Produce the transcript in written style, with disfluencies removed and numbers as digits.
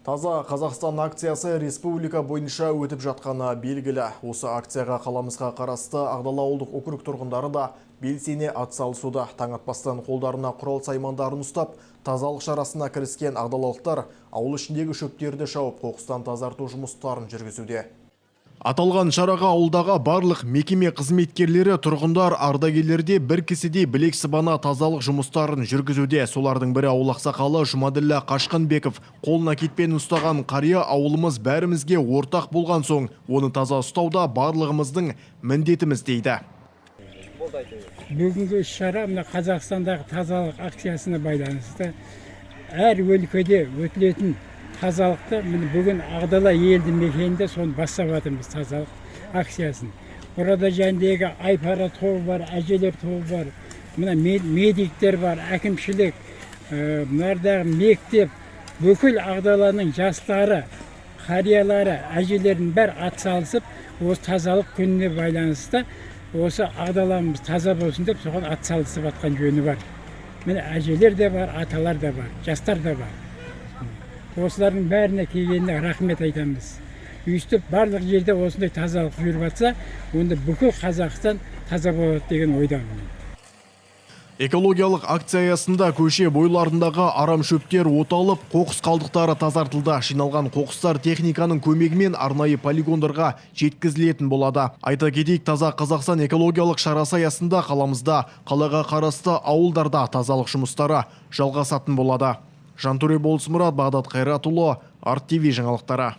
Таза Қазақстан акциясы республика бойынша өтіп жатқаны белгілі. Осы акцияға қаламызға қарасты Ақдала ауылдық округ тұрғындары да белсене атсалысуда. Таң атпастан қолдарына құрал саймандарын ұстап, тазалық шарасына кіріскен ақдалалықтар ауыл ішіндегі шөптерді шауып, қоқыстан тазарту жұмыстарын жүргізуде. Аталған шараға ауылдағы барлық мекеме қызметкерлері, тұрғындар, ардагерлерде бір кісідей білек сыбана тазалық жұмыстарын жүргізуде. Солардың бірі ауыл ақсақалы Жұмаділлә Қашқынбеков. Қолына кетпенін ұстаған қария ауылымыз бәрімізге ортақ болған соң, оны таза ұстауда барлығымыздың міндетіміз дейді. Бүгінгі іс шара мына Қазақстандағы тазалық акциясына байланысты. Әр өлкеде өтілетін тазалықты міне бүгін Ақдала елді мекенінде соны бастап жатырмыз, тазалық акциясын. Burada жәндегі Айпара тобы бар, әжелер тобы бар, мына медиктер бар, әкімшілік, мынардағы мектеп, бүкіл Ақдаланың жастары, қариялары, әжелерінің бәрі атсалысып, осы тазалық күніне байланысты осы Ақдаламыз таза болсын деп соған атсалысып жатқан жөні бар. Міне, әжелер де бар, аталар да бар, жастар да бар. Осылардың бәріне келгеніне рахмет айтамыз. Өйстіп барлық жерде осындай тазалық жүріп жатса, онда бүкіл Қазақстан таза болады деген ойдамын. Экологиялық акция аясында көше бойларындағы арам шөптер оталып, қоқыс қалдықтары тазартылды. Жиналған қоқыстар техниканың көмегімен арнайы полигондарға жеткізілетін болады. Айта кетейік, Таза Қазақстан экологиялық шарасы аясында қаламызда, қалаға қарасты ауылдарда тазалық жұмыстары жалғасатын болады. Жантөре Болысмұрат, Бағдат Қайратұлы, Арт ТВ жаңалықтары.